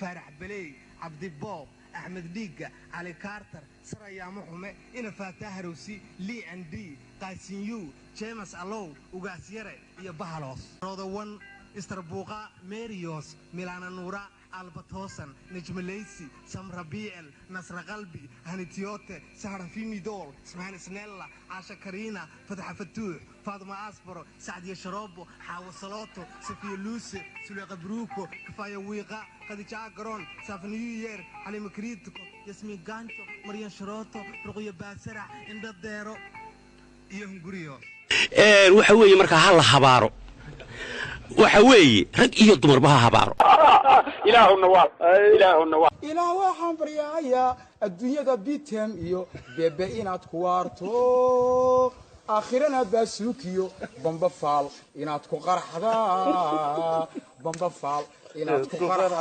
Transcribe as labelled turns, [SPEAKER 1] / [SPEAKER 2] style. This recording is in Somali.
[SPEAKER 1] Faarax Beley, Cabdiboob, Axmed Dhiigga, Cali Carter, Sarayaamo Xume, Ina Faataa Harowsi, Lii and D, Qaasinyu, James Allow, Ugaasyare iyo Bahalos, Rodawan, Istarbuuqa, Merios, Milana, Nuura, Albatosan, Nejmaleysi, Samra BL, Nasra Qalbi, Hanitiote, Sahra Fimidol, Ismaan Snella, Caasha Kariina, Fatxa Fatuux, Faaduma Asbaro, Sacdiya Sharoobo, Xaawo Salooto, Safiya Luuse, Suleeqa Bruuko, Kifaaya Wiiqa, Khadija Agaroon, Saaf New Year, Xalima Kriitiko, Yasmiin Gaanjo, Maryan Sharooto, Ruqyo Baasarax, Indho Deero iyo Hunguriyo.
[SPEAKER 2] Waxa weeye markaa ha la habaaro, waxa weeye rag iyo dumarba ha habaaro.
[SPEAKER 3] Ilaahuna waal, ilaahuna waal.
[SPEAKER 4] Ilaah waxaan baryahayaa adduunyada bitem iyo bebe inaad ku waarto, aakhirana baasuukiyo bamba faal inaad ku qarxdaa, bamba faal inaad ku qarxdaa.